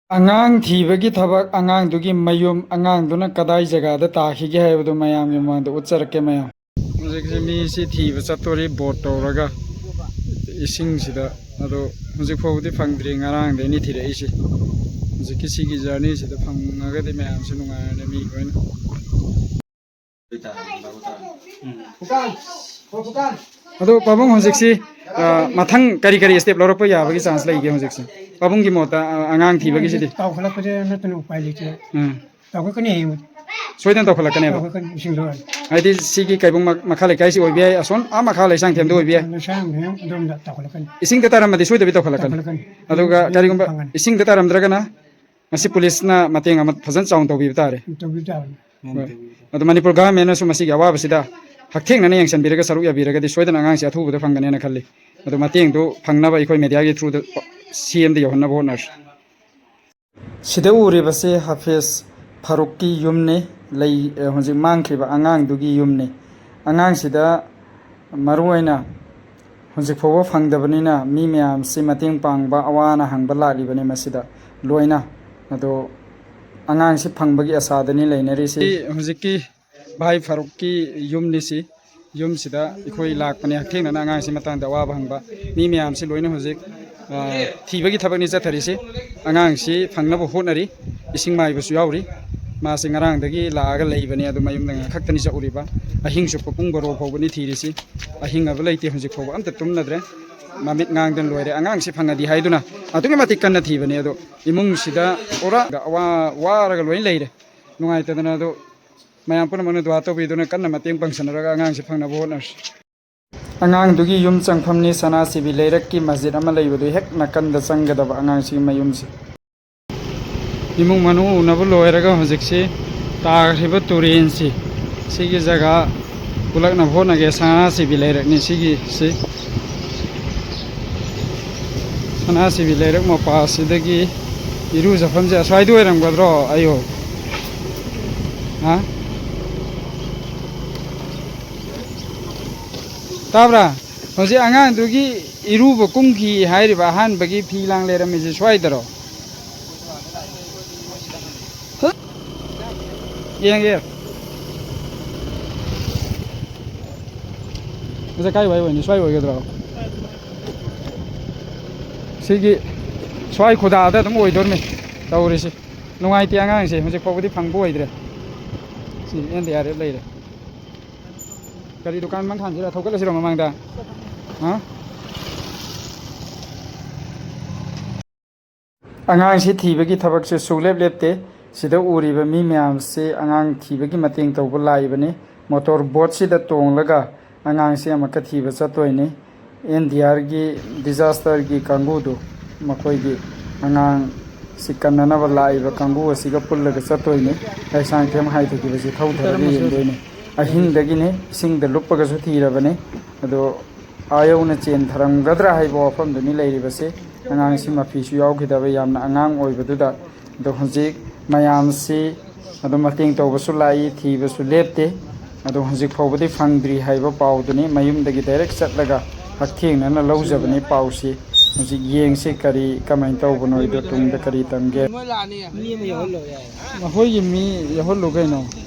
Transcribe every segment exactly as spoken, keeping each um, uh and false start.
ꯑꯉꯥꯡ ꯊꯤꯕꯒꯤ ꯊꯕꯛ, ꯑꯉꯥꯡꯗꯨꯒꯤ ꯃꯌꯨꯝ, ꯑꯉꯥꯡꯗꯨꯅ ꯀꯗꯥꯏ ꯖꯒꯥꯗ ꯇꯥꯈꯤꯒꯦ ꯍꯥꯏꯕꯗꯨ ꯃꯌꯥꯝꯒꯤ ꯃꯃꯥꯡꯗ ꯎꯠꯆꯔꯛꯀꯦ ꯃꯌꯥꯝ꯫ ꯍꯧꯖꯤꯛꯁꯦ ꯃꯤꯁꯤ ꯊꯤꯕ ꯆꯠꯇꯣꯔꯤ ꯕꯣꯠ ꯇꯧꯔꯒ, ꯏꯁꯤꯡꯁꯤꯗ꯫ ꯑꯗꯣ ꯍꯧꯖꯤꯛ ꯐꯥꯎꯕꯗꯤ ꯐꯪꯗ꯭ꯔꯤ, ꯉꯔꯥꯡꯗꯩꯅꯤ ꯊꯤꯔꯛꯏꯁꯦ꯫ ꯍꯧꯖꯤꯛꯀꯤ ꯁꯤꯒꯤ ꯖꯔꯅꯤꯁꯤꯗ ꯐꯪꯉꯒꯗꯤ ꯃꯌꯥꯝꯁꯨ ꯅꯨꯡꯉꯥꯏꯔꯅꯤ ꯃꯤ ꯂꯣꯏꯅ꯫ ꯑꯗꯣ ꯄꯥꯕꯨꯡ ꯍꯧꯖꯤꯛꯁꯤ, ꯑ, ꯃꯊꯪ ꯀꯔꯤ ꯀꯔꯤ ꯁ꯭ꯇꯦꯞ ꯂꯧꯔꯛꯄ ꯌꯥꯕꯒꯤ ꯆꯥꯟꯁ ꯂꯩꯒꯦ ꯍꯧꯖꯤꯛꯁꯦ? ꯄꯥꯕꯨꯡꯒꯤ ꯃꯣꯠꯇ, ꯑ, ꯑꯉꯥꯡ ꯊꯤꯕꯒꯤꯁꯤꯗꯤ? ꯇꯧꯈꯠꯂꯛꯄꯁꯦ ꯅꯠꯇꯅ ꯎꯄꯥꯏ ꯂꯩꯇꯦ꯫ ꯎꯝ꯫ ꯇꯧꯈꯠꯀꯅꯤ ꯍꯌꯦꯡ꯫ ꯁꯣꯏꯗꯅ ꯇꯧꯈꯠꯂꯛꯀꯅꯦꯕ? ꯇꯧꯈꯠꯀꯅꯤ, ꯏꯁꯤꯡꯗꯣ꯫ ꯍꯥꯏꯗꯤ ꯁꯤꯒꯤ ꯀꯩꯕꯨꯡ ꯃ-, ꯃꯈꯥ ꯂꯩꯀꯥꯏꯁꯤ ꯑꯣꯏꯕ ꯌꯥꯏ, ꯑꯁꯣꯝ ꯑꯥ ꯃꯈꯥ ꯂꯩꯁꯥꯡꯊꯦꯝꯗ ꯑꯣꯏꯕ ꯌꯥꯏ꯫ ꯂꯩꯁꯥꯡꯊꯦꯝ ꯑꯗꯣꯝꯗ ꯇꯧꯈꯠꯂꯛꯀꯅꯤ꯫ ꯏꯁꯤꯡꯗ ꯇꯥꯔꯝꯃꯗꯤ ꯁꯣꯏꯗꯕꯤ ꯇꯧꯈꯠꯂꯛꯀꯅꯤ꯫ ꯇꯧꯈꯠꯂꯛꯀꯅꯤ꯫ ꯑꯗꯨꯒ ꯀꯔꯤꯒꯨꯝꯕ ꯐꯪꯒꯅꯤ꯫ ꯏꯁꯤꯡꯗ ꯇꯥꯔꯝꯗ꯭ꯔꯒꯅ ꯃꯁꯤ ꯄꯨꯂꯤꯁꯅ ꯃꯇꯦꯡ ꯑꯃ ꯐꯖꯅ ꯆꯥꯎꯅ ꯇꯧꯕꯤꯕ ꯇꯥꯔꯦ꯫ ꯇꯧꯕꯤꯕ ꯇꯥꯕꯅꯤ꯫ ꯍꯣꯏ꯫ ꯑꯗꯣ ꯃꯅꯤꯄꯨꯔ ꯒꯚꯔꯟꯃꯦꯟꯅꯁꯨ ꯃꯁꯤꯒꯤ ꯑꯋꯥꯕꯁꯤꯗ ꯍꯛꯊꯦꯡꯅꯅ ꯌꯦꯡꯁꯤꯟꯕꯤꯔꯒ ꯁꯔꯨꯛ ꯌꯥꯕꯤꯔꯒꯗꯤ ꯁꯣꯏꯗꯅ ꯑꯉꯥꯡꯁꯤ ꯑꯊꯨꯕꯗ ꯐꯪꯒꯅꯦꯅ ꯈꯜꯂꯤ꯫ ꯑꯗꯣ ꯃꯇꯦꯡꯗꯨ ꯐꯪꯅꯕ ꯑꯩꯈꯣꯏ ꯃꯦꯗꯤꯌꯥꯒꯤ ꯊ꯭ꯔꯨꯗ ꯁꯤ ꯑꯦꯝꯗ ꯌꯧꯍꯟꯅꯕ ꯍꯣꯠꯅꯔꯁꯤ꯫ ꯁꯤꯗ ꯎꯔꯤꯕꯁꯤ ꯍꯥꯐꯤꯖ ꯐꯥꯔꯨꯛꯀꯤ ꯌꯨꯝꯅꯤ, ꯂꯩ-, ꯍꯧꯖꯤꯛ ꯃꯥꯡꯈ꯭ꯔꯤꯕ ꯑꯉꯥꯡꯗꯨꯒꯤ ꯌꯨꯝꯅꯤ꯫ ꯑꯉꯥꯡꯁꯤꯗ ꯃꯔꯨꯑꯣꯏꯅ ꯍꯧꯖꯤꯛ ꯐꯥꯎꯕ ꯐꯪꯗꯕꯅꯤꯅ ꯃꯤ ꯃꯌꯥꯝꯁꯤ ꯃꯇꯦꯡ ꯄꯥꯡꯕ, ꯑꯋꯥ ꯑꯅꯥ ꯍꯪꯕ ꯂꯥꯛꯂꯤꯕꯅꯤ ꯃꯁꯤꯗ ꯂꯣꯏꯅ꯫ ꯑꯗꯣ ꯑꯉꯥꯡꯁꯤ ꯐꯪꯕꯒꯤ ꯑꯁꯥꯗꯅꯤ ꯂꯩꯅꯔꯤꯁꯤ꯫ ꯍꯧꯖꯤꯛꯀꯤ ꯚꯥꯏ ꯐꯥꯔꯨꯛꯀꯤ ꯌꯨꯝꯅꯤ ꯁꯤ꯫ ꯌꯨꯝꯁꯤꯗ ꯑꯩꯈꯣꯏ ꯂꯥꯛꯄꯅꯦ, ꯍꯛꯊꯦꯡꯅꯅ ꯑꯉꯥꯡꯁꯤ ꯃꯇꯥꯡꯗ ꯑꯋꯥꯕ ꯍꯪꯕ꯫ ꯃꯤ ꯃꯌꯥꯝꯁꯤ ꯂꯣꯏꯅ ꯍꯧꯖꯤꯛ, ꯑ, ꯊꯤꯕꯒꯤ ꯊꯕꯛꯅꯤ ꯆꯠꯊꯔꯤꯁꯤ꯫ ꯑꯉꯥꯡꯁꯤ ꯐꯪꯅꯕ ꯍꯣꯠꯅꯔꯤ꯫ ꯏꯁꯤꯡ ꯃꯥꯏꯕꯁꯨ ꯌꯥꯎꯔꯤ꯫ ꯃꯥꯁꯤ ꯉꯔꯥꯡꯗꯒꯤ ꯂꯥꯛꯑꯒ ꯂꯩꯕꯅꯦ, ꯑꯗꯨ ꯃꯌꯨꯝꯗ ꯉꯥꯏꯍꯥꯛ ꯈꯛꯇꯅꯤ ꯆꯠꯂꯨꯔꯤꯕ꯫ ꯑꯍꯤꯡ ꯆꯨꯞꯄ ꯄꯨꯡ ꯕꯥꯔꯣ ꯐꯥꯎꯕꯅꯤ ꯊꯤꯔꯤꯁꯤ꯫ ꯑꯍꯤꯡ ꯍꯥꯏꯕ ꯂꯩꯇꯦ, ꯍꯧꯖꯤꯛ ꯐꯥꯎꯕ ꯑꯝꯇ ꯇꯨꯝꯅꯗ꯭ꯔꯦ꯫ ꯃꯃꯤꯠ ꯉꯥꯡꯗꯅ ꯂꯣꯏꯔꯦ꯫ ꯑꯉꯥꯡꯁꯤ ꯐꯪꯉꯗꯤ ꯍꯥꯏꯗꯨꯅ ꯑꯗꯨꯛꯀꯤ ꯃꯇꯤꯛ ꯀꯟꯅ ꯊꯤꯕꯅꯦ, ꯑꯗꯣ ꯏꯃꯨꯡꯁꯤꯗ ꯄꯨꯔꯥ ꯑꯋꯥ-, ꯋꯥꯔꯒ ꯂꯣꯏꯅ ꯂꯩꯔꯦ꯫ ꯅꯨꯡꯉꯥꯏꯇꯗꯅ꯫ ꯑꯗꯣ ꯃꯌꯥꯝ ꯄꯨꯝꯅꯃꯛꯅ ꯗꯨꯋꯥ ꯇꯧꯕꯤꯗꯨꯅ ꯀꯟꯅ ꯃꯇꯦꯡ ꯄꯥꯡꯁꯟꯅꯔꯒ ꯑꯉꯥꯡꯁꯤ ꯐꯪꯅꯕ ꯍꯣꯠꯅꯔꯁꯤ꯫ ꯑꯉꯥꯡꯗꯨꯒꯤ ꯌꯨꯝ ꯆꯪꯐꯝꯅꯤ ꯁꯅꯥꯁꯤꯕꯤ ꯂꯩꯔꯛꯀꯤ ꯃꯁꯖꯤꯗ ꯑꯃ ꯂꯩꯕꯗꯨ ꯍꯦꯛ ꯅꯥꯀꯟꯗ ꯆꯪꯒꯗꯕ ꯑꯉꯥꯡꯁꯤꯒꯤ ꯃꯌꯨꯝꯁꯤ꯫ ꯏꯃꯨꯡ ꯃꯅꯨꯡ ꯎꯅꯕ ꯂꯣꯏꯔꯒ ꯍꯧꯖꯤꯛꯁꯤ ꯇꯥꯈ꯭ꯔꯤꯕ ꯇꯨꯔꯦꯟꯁꯤ, ꯁꯤꯒꯤ ꯖꯒꯥ ꯄꯨꯂꯛꯅꯕ ꯍꯣꯠꯅꯒꯦ꯫ ꯁꯅꯥꯁꯤꯕꯤ ꯂꯩꯔꯛꯅꯤ ꯁꯤꯒꯤꯁꯤ꯫ ꯁꯅꯥꯁꯤꯕꯤ ꯂꯩꯔꯛ ꯃꯄꯥꯁꯤꯗꯒꯤ ꯏꯔꯨꯖꯐꯝꯁꯦ ꯑꯁ꯭ꯋꯥꯏꯗ ꯑꯣꯏꯔꯝꯒꯗ꯭ꯔꯣ? ꯑꯌꯣ꯫ ꯍꯥ? ꯇꯥꯕ꯭ꯔꯥ? ꯍꯧꯖꯤꯛ ꯑꯉꯥꯡꯗꯨꯒꯤ ꯏꯔꯨꯕ ꯀꯨꯝꯈꯤ ꯍꯥꯏꯔꯤꯕ ꯑꯍꯥꯟꯕꯒꯤ ꯐꯤ ꯂꯥꯡ ꯂꯩꯔꯝꯃꯤꯁꯦ ꯁ꯭ꯋꯥꯏꯗꯔꯣ? ꯌꯦꯡꯒꯦ꯫ ꯃꯁꯤ ꯀꯥꯏ ꯋꯥꯏ ꯑꯣꯏꯅꯤ? ꯁ꯭ꯋꯥꯏ ꯑꯣꯏꯒꯗ꯭ꯔꯣ? ꯁꯤꯒꯤ ꯁ꯭ꯋꯥꯏ ꯈꯨꯗꯥꯗ ꯑꯗꯨꯝ ꯑꯣꯏꯗꯣꯔꯃꯤ ꯇꯧꯔꯤꯁꯤ꯫ ꯅꯨꯡꯉꯥꯏꯇꯦ ꯑꯉꯥꯡꯁꯦ, ꯍꯧꯖꯤꯛ ꯐꯥꯎꯕꯗꯤ ꯐꯪꯕ ꯑꯣꯏꯗ꯭ꯔꯦ꯫ ꯁꯤ ꯑꯦꯟ ꯗꯤ ꯑꯥꯔ ꯑꯦꯐ ꯂꯩꯔꯦ꯫ ꯀꯔꯤ ꯗꯨꯀꯥꯟ ꯃꯪ ꯊꯥꯟꯁꯤꯔ? ꯊꯧꯒꯠꯂꯁꯤꯔꯣ ꯃꯃꯥꯡꯗ? ꯍꯥ? ꯑꯉꯥꯡꯁꯤ ꯊꯤꯕꯒꯤ ꯊꯕꯛꯁꯦ ꯁꯨꯡꯂꯦꯞ ꯂꯦꯞꯇꯦ꯫ ꯁꯤꯗ ꯎꯔꯤꯕ ꯃꯤ ꯃꯌꯥꯝꯁꯤ ꯑꯉꯥꯡ ꯊꯤꯕꯒꯤ ꯃꯇꯦꯡ ꯇꯧꯕ ꯂꯥꯛꯏꯕꯅꯤ꯫ ꯃꯣꯇꯣꯔ ꯕꯣꯠꯁꯤꯗ ꯇꯣꯡꯂꯒ ꯑꯉꯥꯡꯁꯤ ꯑꯃꯨꯛꯀ ꯊꯤꯕ ꯆꯠꯇꯣꯏꯅꯤ꯫ ꯑꯦꯟ ꯗꯤ ꯑꯥꯔꯒꯤ ꯗꯤꯖꯥꯁꯇꯔꯒꯤ ꯀꯥꯡꯕꯨꯗꯨ, ꯃꯈꯣꯏꯒꯤ ꯑꯉꯥꯡꯁꯤ ꯀꯟꯅꯅꯕ ꯂꯥꯛꯏꯕ ꯀꯥꯡꯕꯨ ꯑꯁꯤꯒ ꯄꯨꯜꯂꯒ ꯆꯠꯇꯣꯏꯅꯤ꯫ ꯂꯩꯁꯥꯡꯊꯦꯝ ꯍꯥꯏꯊꯈꯤꯕꯁꯤ ꯊꯧꯊꯔꯒ ꯌꯦꯡꯗꯣꯏꯅꯤ꯫ ꯑꯍꯤꯡꯗꯒꯤꯅꯤ, ꯏꯁꯤꯡꯗ ꯂꯨꯞꯄꯒꯁꯨ ꯊꯤꯔꯕꯅꯤ꯫ ꯑꯗꯣ ꯑꯥ ꯌꯧꯅ ꯆꯦꯟꯊꯔꯝꯒꯗ꯭ꯔꯥ ꯍꯥꯏꯕ ꯋꯥꯐꯝꯗꯨꯅꯤ ꯂꯩꯔꯤꯕꯁꯦ꯫ ꯑꯉꯥꯡꯁꯤ ꯃꯐꯤꯁꯨ ꯌꯥꯎꯈꯤꯗꯕ, ꯌꯥꯝꯅ ꯑꯉꯥꯡ ꯑꯣꯏꯕꯗꯨꯗ꯫ ꯑꯗꯣ ꯍꯧꯖꯤꯛ ꯃꯌꯥꯝꯁꯤ ꯑꯗꯨꯝ ꯃꯇꯦꯡ ꯇꯧꯕꯁꯨ ꯂꯥꯛꯏ, ꯊꯤꯕꯁꯨ ꯂꯦꯞꯇꯦ꯫ ꯑꯗꯣ ꯍꯧꯖꯤꯛ ꯐꯥꯎꯕꯗꯤ ꯐꯪꯗ꯭ꯔꯤ ꯍꯥꯏꯕ ꯄꯥꯎꯗꯨꯅꯤ꯫ ꯃꯌꯨꯝꯗꯒꯤ ꯗꯥꯏꯔꯦꯛ ꯆꯠꯂꯒ ꯍꯛꯊꯦꯡꯅꯅ ꯂꯧꯖꯕꯅꯤ ꯄꯥꯎꯁꯤ꯫ ꯍꯧꯖꯤꯛ ꯌꯦꯡꯁꯤ ꯀꯔꯤ ꯀꯃꯥꯏꯅ ꯇꯧꯕꯅꯣ ꯍꯥꯏꯗꯣ, ꯇꯨꯡꯗ ꯀꯔꯤ ꯇꯝꯒꯦ꯫ ꯃꯤ ꯑꯃ ꯌꯧꯍꯜꯂꯣ ꯌꯥꯏ꯫ ꯑꯩꯈꯣꯏꯒꯤ ꯃꯤ ꯌꯧꯍꯜꯂꯨ ꯀꯩꯅꯣ꯫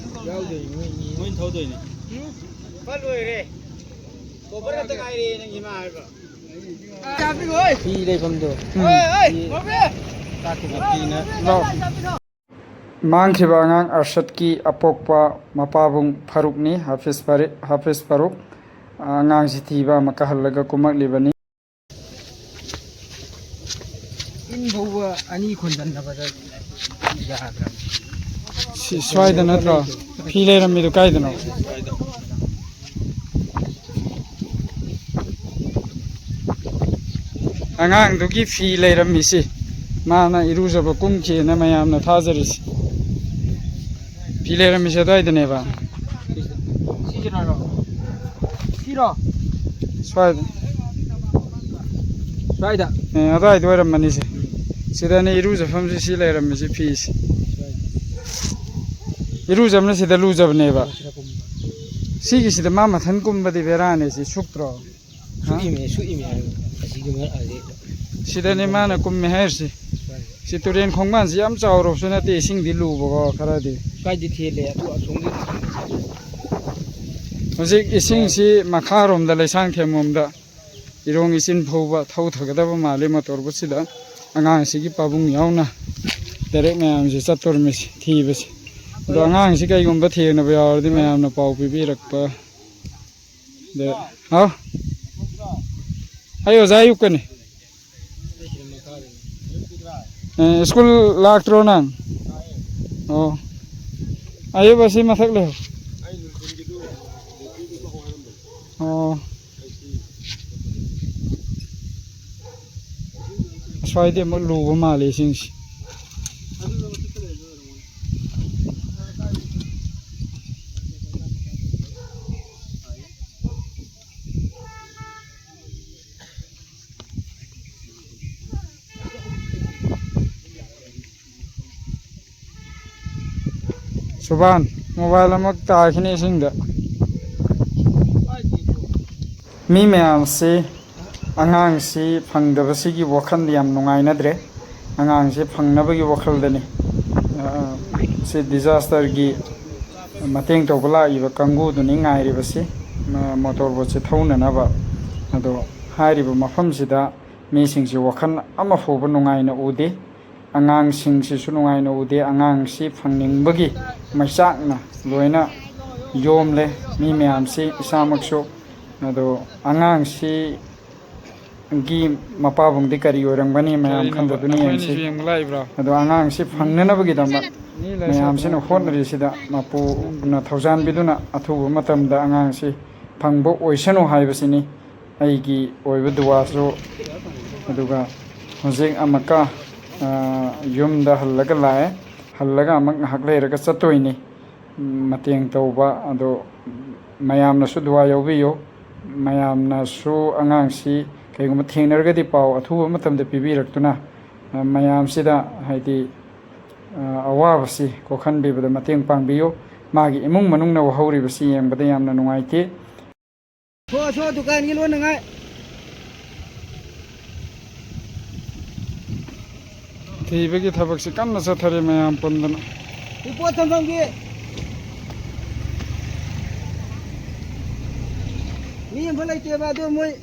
ꯌꯥꯎꯗꯣꯏꯅꯤ ꯃꯣꯏ ꯃꯤ꯫ ꯃꯣꯏꯅ ꯊꯧꯗꯣꯏꯅꯤ꯫ ꯐꯠ ꯂꯣꯏꯔꯦ꯫ ꯀꯣꯕꯔ ꯈꯛꯇ ꯉꯥꯏꯔꯦ ꯅꯪꯒꯤ ꯏꯃꯥ ꯍꯥꯏꯕ꯫ ꯐꯤ ꯂꯩꯐꯝꯗꯣ꯫ ꯎꯝ꯫ ꯐꯤ ꯀꯥꯛꯈꯤꯕ ꯐꯤꯅ꯫ ꯂꯥꯎ꯫ ꯃꯥꯡꯈꯤꯕ ꯑꯉꯥꯡ ꯑꯔꯁꯠꯀꯤ ꯑꯄꯣꯛꯄ ꯃꯄꯥꯕꯨꯡ ꯐꯥꯔꯨꯛꯅꯤ, ꯍꯥꯐꯤꯖ ꯐꯥꯔꯤ-, ꯍꯥꯐꯤꯖ ꯐꯥꯔꯨꯛ꯫ ꯑꯉꯥꯡꯁꯤ ꯊꯤꯕ ꯑꯃꯨꯛꯀ ꯍꯜꯂꯒ ꯀꯨꯝꯃꯛꯂꯤꯕꯅꯤ꯫ ꯏꯟ ꯐꯥꯎꯕ ꯑꯅꯤ ꯈꯣꯟꯖꯟꯅꯕꯗ ꯌꯥꯗ꯭ꯔꯕꯅꯤ꯫ ꯁꯤ ꯁ꯭ꯋꯥꯏꯗ ꯅꯠꯇ꯭ꯔꯣ? ꯐꯤ ꯂꯩꯔꯝꯃꯤꯗꯨ ꯀꯥꯏꯗꯅꯣ? ꯑꯉꯥꯡꯗꯨꯒꯤ ꯐꯤ ꯂꯩꯔꯝꯃꯤꯁꯤ, ꯃꯥꯅ ꯏꯔꯨꯖꯕ ꯀꯨꯝꯈꯤꯅ ꯃꯌꯥꯝꯅ ꯊꯥꯖꯔꯤꯁꯤ꯫ ꯐꯤ ꯂꯩꯔꯝꯃꯤꯁꯦ ꯑꯗꯨꯋꯥꯏꯗꯅꯦꯕ꯫ ꯁꯤꯁꯤꯔꯣ? ꯁꯤꯔꯣ? ꯁ꯭ꯋꯥꯏꯗ꯫ ꯁ꯭ꯋꯥꯏꯗ꯫ ꯑꯦ, ꯑꯗꯨꯋꯥꯏꯗ ꯑꯣꯏꯔꯝꯃꯅꯤꯁꯦ꯫ ꯁꯤꯗꯅꯦ ꯏꯔꯨꯖꯐꯝꯁꯦ, ꯁꯤ ꯂꯩꯔꯝꯃꯤꯁꯦ ꯐꯤꯁꯦ꯫ ꯏꯔꯨꯖꯕꯅ ꯁꯤꯗ ꯂꯨꯖꯕꯅꯦꯕ꯫ ꯁꯤꯒꯤꯁꯤꯗ ꯃꯥ ꯃꯊꯟ ꯀꯨꯝꯕꯗꯤ ꯕꯦꯔꯥꯅꯦ, ꯁꯤ ꯁꯨꯛꯇ꯭ꯔꯣ? ꯁꯨꯛꯏꯃꯦ, ꯁꯨꯛꯏꯃꯦ ꯍꯥꯏꯕ꯫ ꯑꯁꯤꯒꯤ ꯃꯔꯛ ꯑꯁꯤ꯫ ꯁꯤꯗꯅꯦ ꯃꯥꯅ ꯀꯨꯝꯃꯦ ꯍꯥꯏꯔꯤꯁꯦ꯫ ꯁꯤ ꯇꯨꯔꯦꯟ ꯈꯣꯡꯕꯥꯟꯁꯤ ꯌꯥꯝ ꯆꯥꯎꯔꯕꯁꯨ ꯅꯠꯇꯦ, ꯏꯁꯤꯡꯗꯤ ꯂꯨꯕꯀꯣ ꯈꯔꯗꯤ꯫ ꯀꯥꯏꯗꯤ ꯊꯦꯜꯂꯦ ꯑꯗꯨ ꯑꯁꯣꯝꯒꯤ꯫ ꯍꯧꯖꯤꯛ ꯏꯁꯤꯡꯁꯤ ꯃꯈꯥꯔꯣꯝꯗ, ꯂꯩꯁꯥꯡ ꯊꯦꯝꯂꯣꯝꯗ ꯏꯔꯣꯡ ꯏꯆꯤꯟ ꯐꯥꯎꯕ ꯊꯧꯊꯒꯗꯕ ꯃꯥꯜꯂꯤ ꯃꯣꯇꯣꯔ ꯕꯣꯠꯁꯤꯗ꯫ ꯑꯉꯥꯡꯁꯤꯒꯤ ꯄꯥꯕꯨꯡ ꯌꯥꯎꯅ ꯗꯥꯏꯔꯦꯛ ꯃꯌꯥꯝꯁꯤ ꯆꯠꯇꯣꯔꯤꯃꯤꯁꯤ ꯊꯤꯕꯁꯤ꯫ ꯑꯗꯣ ꯑꯉꯥꯡꯁꯤ ꯀꯩꯒꯨꯝꯕ ꯊꯦꯡꯅꯕ ꯌꯥꯎꯔꯗꯤ ꯃꯌꯥꯝꯅ ꯄꯥꯎ ꯄꯤꯕꯤꯔꯛꯄ꯫ ꯑꯗ, ꯍꯥꯎ? ꯑꯩ ꯑꯣꯖꯥ ꯑꯌꯨꯛꯀꯅꯤ꯫ ꯑꯦ, ꯁ꯭ꯀꯨꯜ ꯂꯥꯛꯇ꯭ꯔꯣ ꯅꯪ? ꯑꯣ꯫ ꯑꯌꯨꯛ ꯑꯁꯤ ꯃꯊꯛ ꯂꯩꯍꯧ꯫ ꯑꯣ꯫ ꯑꯁ꯭ꯋꯥꯏꯗꯤ ꯑꯃꯨꯛ ꯂꯨꯕ ꯃꯥꯜꯂꯦ ꯏꯁꯤꯡꯁꯤ꯫ ꯁꯨꯕꯥꯟ, ꯃꯣꯕꯥꯏꯜ ꯑꯃ ꯇꯥꯈꯤꯅꯤ ꯏꯁꯤꯡꯗ꯫ ꯃꯤ ꯃꯌꯥꯝꯁꯤ ꯑꯉꯥꯡꯁꯤ ꯐꯪꯗꯕꯁꯤꯒꯤ ꯋꯥꯈꯜꯗꯤ ꯌꯥꯝ ꯅꯨꯡꯉꯥꯏꯅꯗ꯭ꯔꯦ꯫ ꯑꯉꯥꯡꯁꯤ ꯐꯪꯅꯕꯒꯤ ꯋꯥꯈꯜꯗꯅꯤ, ꯑ, ꯁꯤ ꯗꯤꯖꯥꯁꯇꯔꯒꯤ ꯃꯇꯦꯡ ꯇꯧꯕ ꯂꯥꯛꯏꯕ ꯀꯥꯡꯕꯨꯗꯨꯅꯤ ꯉꯥꯏꯔꯤꯕꯁꯤ, ꯃ-, ꯃꯣꯇꯣꯔ ꯕꯣꯠꯁꯦ ꯊꯧꯅꯅꯕ꯫ ꯑꯗꯣ ꯍꯥꯏꯔꯤꯕ ꯃꯐꯝꯁꯤꯗ ꯃꯤꯁꯤꯡꯁꯤ ꯋꯥꯈꯜ ꯑꯃ ꯐꯥꯎꯕ ꯅꯨꯡꯉꯥꯏꯅ ꯎꯗꯦ꯫ ꯑꯉꯥꯡꯁꯤꯡꯁꯤꯁꯨ ꯅꯨꯡꯉꯥꯏꯅ ꯎꯗꯦ꯫ ꯑꯉꯥꯡꯁꯤ ꯐꯪꯅꯤꯡꯕꯒꯤ ꯃꯩꯆꯥꯛꯅ ꯂꯣꯏꯅ ꯌꯣꯝꯂꯦ ꯃꯤ ꯃꯌꯥꯝꯁꯤ, ꯏꯁꯥꯃꯛꯁꯨ꯫ ꯑꯗꯣ ꯑꯉꯥꯡꯁꯤꯒꯤ ꯃꯄꯥꯕꯨꯡꯗꯤ ꯀꯔꯤ ꯑꯣꯏꯔꯝꯒꯅꯤ, ꯃꯌꯥꯝ ꯀꯔꯤꯅꯣꯕ? ꯈꯟꯗꯗꯨꯅ ꯅꯈꯣꯏ ꯌꯦꯡꯁꯤ꯫ ꯑꯅꯤꯁꯨ ꯌꯦꯡꯕ ꯂꯥꯛꯏꯕ꯭ꯔꯣ? ꯑꯗꯣ ꯑꯉꯥꯡꯁꯤ ꯐꯪꯅꯅꯕꯒꯤꯗꯃꯛ ꯃꯤ ꯂꯩꯁꯥ ꯃꯌꯥꯝꯁꯤꯅ ꯄꯥꯈꯪ ꯍꯣꯠꯅꯔꯤꯁꯤꯗ ꯃꯄꯨꯅ ꯊꯧꯖꯥꯟꯕꯤꯗꯨꯅ ꯑꯊꯨꯕ ꯃꯇꯝꯗ ꯑꯉꯥꯡꯁꯤ ꯐꯪꯕ ꯑꯣꯏꯁꯅꯨ ꯍꯥꯏꯕꯁꯤꯅꯤ꯫ ꯑꯩꯒꯤ ꯑꯣꯏꯕ ꯗꯨꯋꯥꯁꯨ꯫ ꯑꯗꯨꯒ ꯍꯧꯖꯤꯛ ꯑꯃꯨꯛꯀ, ꯑ, ꯌꯨꯝꯗ ꯍꯜꯂꯒ ꯂꯥꯛꯑꯦ꯫ ꯍꯜꯂꯒ ꯑꯃꯨꯛ ꯉꯥꯏꯍꯥꯛ ꯂꯩꯔꯒ ꯆꯠꯇꯣꯏꯅꯤ꯫ ꯃꯇꯦꯡ ꯇꯧꯕ ꯑꯗꯣ ꯃꯌꯥꯝꯅꯁꯨ ꯗꯨꯋꯥ ꯌꯥꯎꯕꯤꯌꯨ꯫ ꯃꯌꯥꯝꯅꯁꯨ ꯑꯉꯥꯡꯁꯤ ꯀꯩꯒꯨꯝꯕ ꯊꯦꯡꯅꯔꯒꯗꯤ ꯄꯥꯎ ꯑꯊꯨꯕ ꯃꯇꯝꯗ ꯄꯤꯕꯤꯔꯛꯇꯨꯅ, ꯑ, ꯃꯌꯥꯝꯁꯤꯗ ꯍꯥꯏꯗꯤ, ꯑ, ꯑꯋꯥꯕꯁꯤ ꯀꯣꯛꯍꯟꯕꯤꯕꯗ ꯃꯇꯦꯡ ꯄꯥꯡꯕꯤꯌꯨ꯫ ꯃꯥꯒꯤ ꯏꯃꯨꯡ ꯃꯅꯨꯡꯅ ꯋꯥꯍꯧꯔꯤꯕꯁꯤ ꯌꯦꯡꯕꯗ ꯌꯥꯝꯅ ꯅꯨꯡꯉꯥꯏꯇꯦ꯫ ꯊꯣꯛꯑꯣ, ꯊꯣꯛꯑꯣ, ꯗꯨꯀꯥꯟꯒꯤ ꯂꯣꯟꯅꯉꯥꯏ꯫ ꯊꯤꯕꯒꯤ ꯊꯕꯛꯁꯤ ꯀꯟꯅ ꯆꯠꯊꯔꯤ ꯃꯌꯥꯝ ꯄꯨꯟꯗꯨꯅ꯫ ꯁꯤ ꯄꯣꯠ ꯊꯝꯐꯝꯒꯤ ꯃꯤ ꯑꯃꯐꯥꯎ ꯂꯩꯇꯦꯕ, ꯑꯗꯨ ꯃꯣꯏ